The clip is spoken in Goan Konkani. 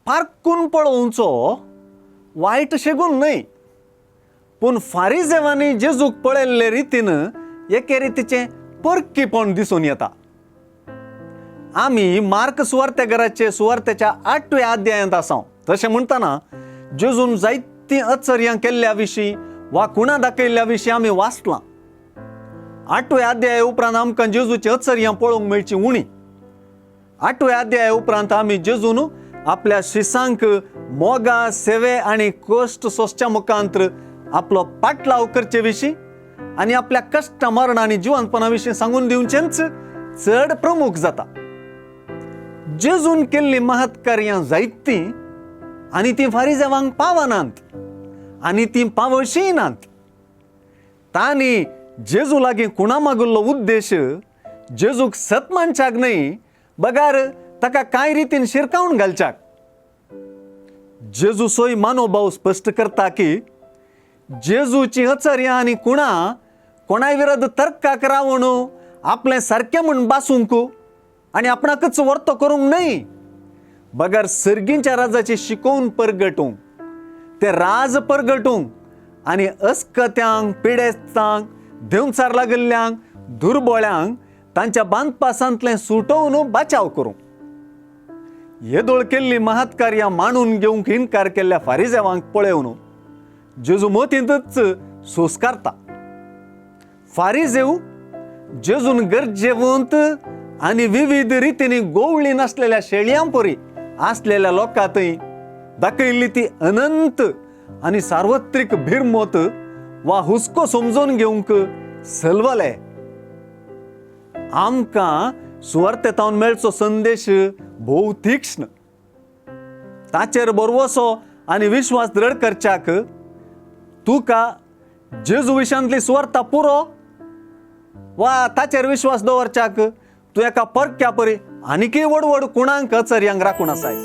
पारकून पळोवचो वायट शेगून न्हय, पूण फारिजेवांनी जेजूक पळयल्ले रितीन एके रितीचें परकीपण दिसून येता. आमी मार्क सुवार्तेघराचे सुवार्तेच्या 8व्या अध्यायांत आसा. तशें म्हणटना जेजून जायतीं अचर्यां केल्ल्या विशीं वा खुणा दाखयल्ल्या विशीं आमी वाचलां. 8व्या अध्याया उपरांत आमकां जेजूची अचर्यां पळोवंक मेळची उणी. 8व्या अध्याया उपरांत आमी जेजून आपल्या शिसांक मोगा, सेवे आनी कश्ट सोंसच्या मुखांत्र आपलो पाटलाव करचे विशीं आनी आपल्या कश्ट, मरण आनी जिवंतपणा विशीं सांगून दिवचेंच चड प्रमुख जाता. जेजून केल्लीं महत्कार्यां जायतीं आनी तीं फारिजेवांक पावनात आनी तीं पावशीय नात. तांणी जेजू लागीं खुणा मागिल्लो उद्देश जेजूक सत मानच्याक न्हय, बगार ताका कांय रितीन शिरकावन घालच्याक. जेजू सोय मानोभाव स्पश्ट करता की जेजूची अचर्यां आनी खुणा कोणाय विरोध तर्काक रावून आपलें सारकें म्हूण बासूंक आनी आपणाकच वर्तो करूंक न्हय, बगर सर्गींच्या राजाची शिकोवन परगटूंक, ते राज परगटूंक आनी अस्कत्यांक, पिडेस्तांक, देंवचार लागिल्ल्यांक, दुर्बळ्यांक तांच्या बांदपासांतलें सुटोवन बाचाव करूंक. येदोळ केल्ली महत्कार्यां मांडून घेवंक इनकार केल्ल्या फारिजेवांक पळोवन जेजू मतींतच सोंसकारता. फारिजेव जेजून गरजेवंत आनी विविध रितींनी गोवळी नासलेल्या शेळयां परी आसलेल्या लोकां थंय दाखयल्ली ती अनंत आनी सार्वत्रीक भिरमत वा हुस्को समजून घेवंक सलवले. आमकां सुवार्तेतावन मेळचो संदेश भोव तीक्ष्ण. ताचेर भरवसो आनी विश्वास दृढ करच्याक तुका जेजू विशांतली सुवार्ता पुरो वा ताचेर विश्वास दवरच्याक तूं एका परक्या परी आनीकय व्हड व्हड कुणांक अचर्यांक राखून आसाय.